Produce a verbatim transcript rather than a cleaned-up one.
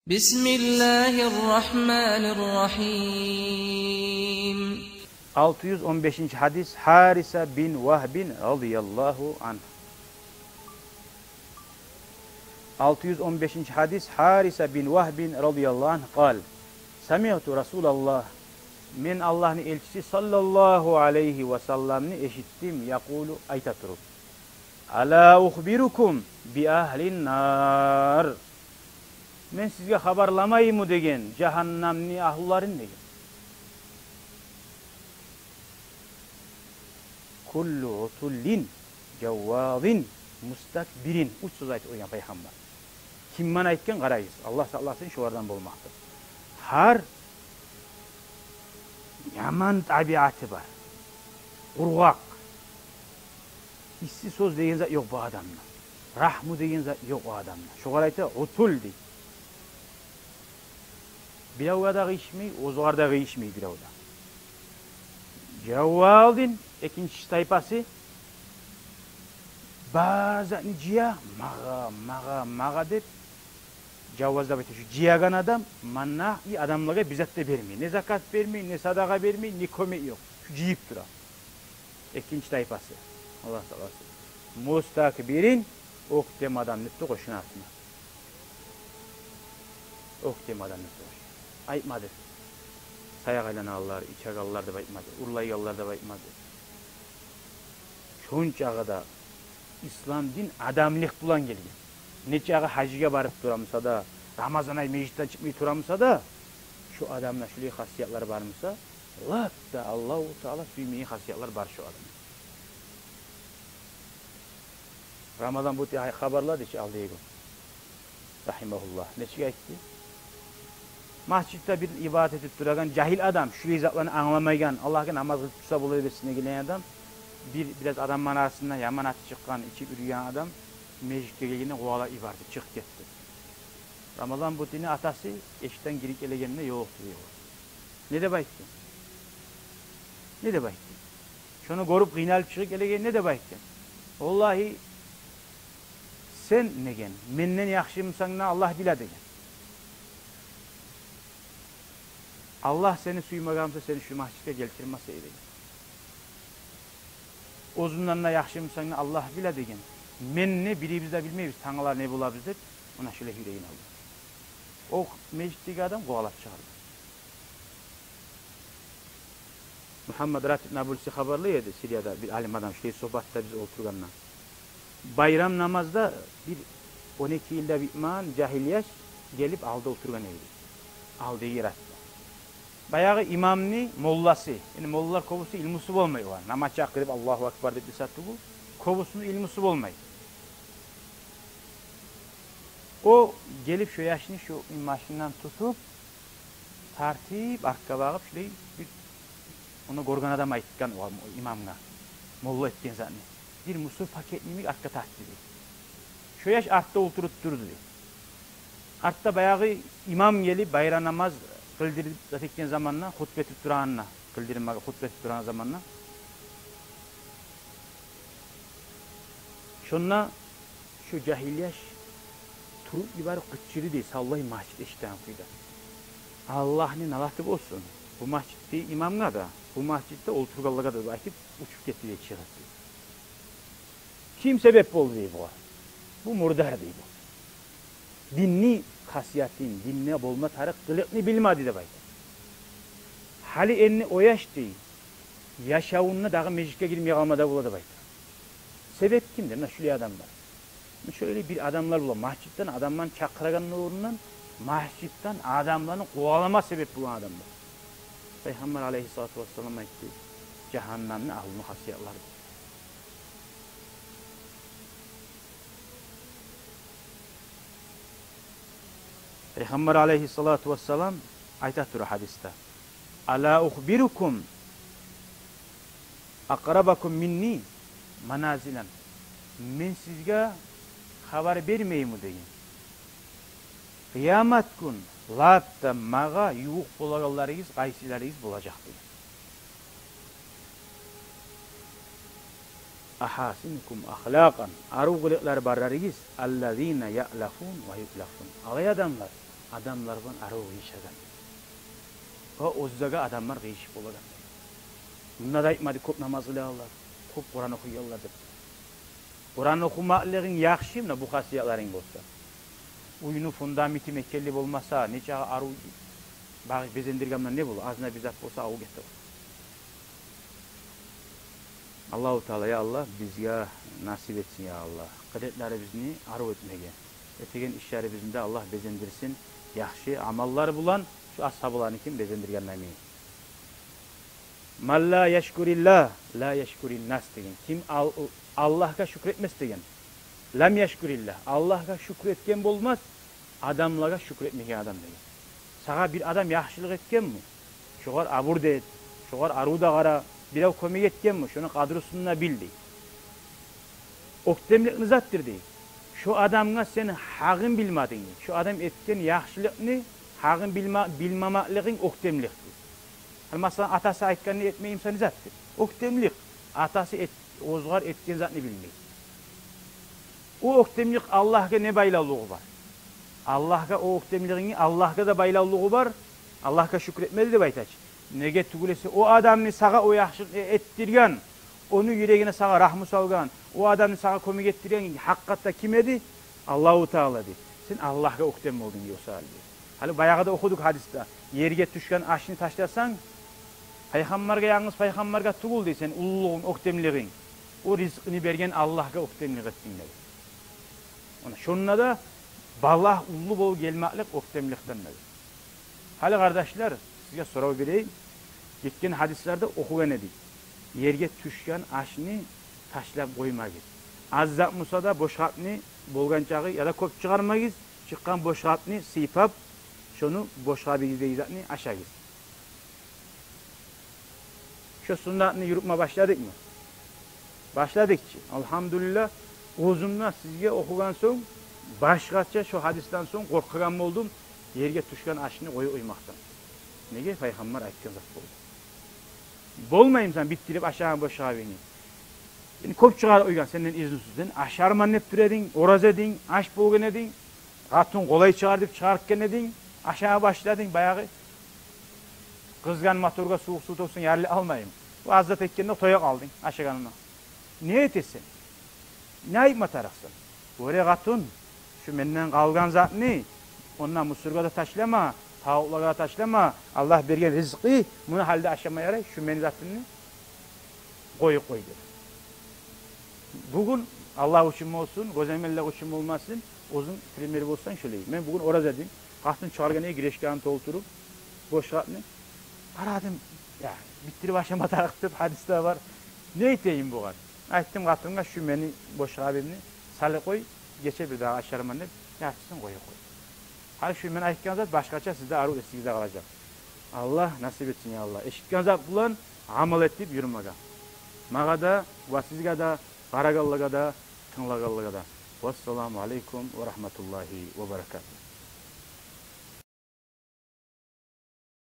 بسم الله الرحمن الرحيم. Алты юз он бешинчи гьадис, Гьариса бин Вагьбин радияллагьу ангьу. Алты юз он бешинчи гьадис, Гьариса бин Вагьбин радияллагьу ангьу къал: سمعت رسول الله, мен Аллагьны элчиси саллаллагьу алайгьи ва салламны эшитдим, يقول, айта туруп: ألا أخبركم بأهل النار. Мен сизге хабарламайму деген жагьаннамны агьлуларын деген. كل عتل جواد مستكبر. Уьч сёз айтып къойгъан пайхаммар. Киммен айтгъан, къарагъыз. Аллагь сакъласын шолардан болмакъдан. Гьар яман табиаты бар. Къургъакъ. Исси сёз деген зат ёкъ бу адамда. Рагьму деген зат ёкъ бу адамда. Шогъар айта утул дей. Биревге де къыйышмай, оьзюне де къыйышмай бирев де. Жаввалдин экинчи тайпасы, бар затны жыя, магъа, магъа, магъа деп. Жаввал деп айта шу жыягъан адам, маннагь, и адамлагъа бир зат да бермей. Не закат бермей, не садагъа бермей, не кёмек ёкъ. Шу жыйып тура. Экинчи тайпасы. Аллагь сакъласын. Мустакбирин, оьктем адам деп де къошгъан артына. Оьктем адам деп де къошгъан. Айтмады. Саякъ айланагъанлар, ичегенлер деп айтмады. Урлайгъанлар деп айтмады. Шончакъы да ислам дин адамлыкъ булан гелген. Нечакъы гьажгъа барып турамыса да, Рамазан ай межитден чыкъмай турамыса да, шу адамда шулай хасиятлар бармыса, лап да Аллагьу Таала сюймейген хасиятлар бар шу адамда. Рамазан Бути хабарлады чы алдагъы гюн, рагьимагьуллагь. Нечик айтды? Межитде бир ибадат этип турагъан жагьил адам, шулай затланы англамайгъан, Аллагьгъа намаз къылып турса бола берсин деген адам, бир, бираз адамланы арасында яман аты чыкъгъан, ичип юрюйген адам межитге гелгенде къувалап йиберди, чыгъып гетди. Рамазан Бутини атасы эшикден гирип гелегенде ёкъ эди. Не деп айтды? Не деп айтды? Шону гёрюп къыйналып чыгъып гелеген, не деп айтгъан? Валлагьи, сен деген, менден яхшымысан да Аллагь биле деген. Аллагь сени сюймеген буса, сени шу межитге гелтирмес эди деген. Оьзюнден де яхшымысан да Аллагь биле деген. Мен не, бирибиз де билмейбиз, тангала не болабыз деп, муна шулай юрегин алды. О межитдеги адам къувалап чыгъарды. Мугьаммад Ратиб Набулси хабарлай эди, Сирияда бир алим адам, шулай согьбатда биз олтургъанда. Байрам намазда бир он эки йыл да битмеген жагьил яш гелип алда олтургъан эди. Алдагъы артда. Баягъы имамны молласы, яни моллалар кёбюсю илмусу болмай олар. Намаз чакъырып Аллагьу акбар деп эсе тюгюл, кёбюсюню илмусу болмай. О гелип шо яшны шу башындан тутуп, тартып, артгъа багъып, шулай бир ону гёрген адам айтгъан о имамгъа, молла этген затны. Бир мусор пакет йимик артгъа тартды дей. Шо яш артда олтуруп турду дей. Артда баягъы имам гелип, байрам намаз къылдырып зат этген заманда, хутба этип турагъанда, къылдырмагъа хутба этип турагъан заманда, шонда шо жагьил яш туруп йиберип къычырды дей, савлай межит эшитеген кюйде. Аллагьны налаты болсун бу межитдеги имамгъа да, бу межитде олтургъанлагъа да деп айтып, учуп гетди дей, чыгъып дей. Ким себеп болду дей бугъар? Бу мурдар дей бу. Динни хасиятын, динде болма тарыкъ къылыкъны билмеди деп айта. Гьали энни о яш дей, яшавунда дагъы межитге гирмей къалма да бола деп айта. Себеп кимдир? Муна шулай адамлар. Муна шолай бир адамлар бола, межитден адамланы чакъырагъанны орнундан, межитден адамланы къувалама себеп болгъан адамлар. Пайхаммар алайгьиссалату вассалам айтды, жагьаннамны агьлуну хасиятлары. Пайхаммар алайгьиссалату вассалам айта тура гьадисде: «Ала ухбирукум акърабакум минни маназилан». Мен сизге хабар бермейимми деген, къыямат гюн лап да магъа ювукъ болагъанларыгъыз къайсыларыгъыз болажакъ деген. «Ахасинукум ахлакъан», арив къылыкълары барларыгъыз, «аллазина яълафун ва юълафун». Олай адамлар, адамлар булан арив къыйышагъан. Ва оьзлеге адамлар къыйышып болагъан. Мунда да айтмады кёп намаз къылагъанлар, кёп Къуран охуйгъанлар деп. Къуран охумакълыгъынг яхшы, муна бу хасиятларынг болса. Уьйню фундаменти мекенли болмаса, нечакъы арив багъып безендирген булан не бола? Азына бир зат болса, авуп гете. Аллагьу Таала, я Аллагь, бизге насип этсин, я Аллагь, къыдырларыбызны арив этмеге. Этеген ишлерибизни де Аллагь безендирсин яхшы амаллар булан, шу асгьабаланы ким безендирген йимик. «Ман ла яшкуриллагь, ла яшкурин нас» деген. Ким Ал-, Аллагьгъа шюкюр этмес деген. «Лам яшкуриллагь». Аллагьгъа шюкюр этген болмас адамлагъа шюкюр этмеген адам деген. Сагъа бир адам яхшылыкъ этгенми? Шогъар абур да эт, шогъар арив да къара, бирев кёмек этгенми? Шону къадрусун да бил дей. Оьктемлик не затдыр дей. Шо адамгъа сен гьакъын билмединг дей. Шо адам этген яхшылыкъны гьакъын билме-, билмемеклигинг оьктемликдир. Гьали, масала, атасы айтгъанны этмей буса не затдыр? Оьктемлик. Атасы эт-, оьзгер этген затны билмей. О оьктемлик Аллагьгъа не байлавлугъу бар? Аллагьгъа о оьктемлигинг, Аллагьгъа да байлавлугъу бар. Аллагьгъа шюкюр этмеди деп айтачы. Неге тюгюл эсе, о адамны сагъа о яхшылыкъны этдирген, ону юрегине сагъа рагьму салгъан, о адамны сагъа кёмек этдирген гьакъыкъатда ким эди? Аллагьу Таала эди. Сен Аллагьгъа оьктем болдунг дей о саялы. Гьали баягъыда охудукъ гьадисде, ерге тюшген ашны ташласанг, пайхаммаргъа, янгыз пайхаммаргъа тюгюл дей сени уллулугъунг, оьктемлигинг. О ризкъыны берген Аллагьгъа оьктемлик этдинг деди. Муна шонда да балагь уллу болуп гелмеклик оьктемликден деди. Гьали, къардашлар, сизге сорав берейим. Гетген гьадислерде охугъан эдик. Ерге тюшген ашны ташлап къоймагъыз. Аз зат буса да бош къапны болгъан чакъы яда кёп чыгъармагъыз. Чыкъгъан бош къапны сыйпап, шону бош къабыгъыздагъы затны ашагъыз. Шо суннатны юрютме башладыкъмы? Башладыкъ чы. Алгьамдулиллагь, оьзюм де сизге охугъан сонг, башгъача шо гьадисден сонг къоркъагъан болдум ерге тюшген ашны къоюп къоймакъдан. Неге? Пайхаммар айтгъан зат болду. Болмаймысан битдирип ашагъан бош къабынгны? Сен кёп чыгъарып къойгъан сенден изнусуз. Сен ашарман деп тура эдинг, ораза эдинг, аш болгъан эдинг. Къатын къолай чыгъар деп чыгъарып гелген эдинг. Ашама башладынг баягъы. Къызгъан моторгъа сувукъ сув тёксенг, ярылып къалмаймы? Бу аз зат этгенде тоя къалдынг ашагъанынга. Не этесен? Не айтма тарыкъсан? Гёре, къатын, шу менден къалгъан затны онда мусоргъа да ташлама, тавукълагъа да ташлама, Аллагь берген ризкъы, муну гьали де ашама ярай, шу мени затымны къоюп къой, деди. Бугюн Аллагь учун болсун, гёземеллик учун болмасын, оьзюнг пример болсанг шолай. Мен бугюн ораза эдим, къатын чыгъаргъан эди гречканы толтуруп, бош къапны. Къарадым, я, битдирип ашама тарыкъ деп гьадисде бар. Не этейим бугъар? Айтдым къатынгъа, шу мени бош къабымны салып къой, гече бирдагъы ашарман деп, яртысын къоюп къой. Гьали шу мен айтгъан зат башгъача, сизде арив эсигизде къалажакъ. Аллагь насип этсин, я Аллагь. Эшитген зат булан амал этип юрюмеге. Магъа да ва сизге де, къарагъанлагъа да, тынглагъанлагъа да. Вассаламу алейкум ва рагьматуллагьи ва баракатугь.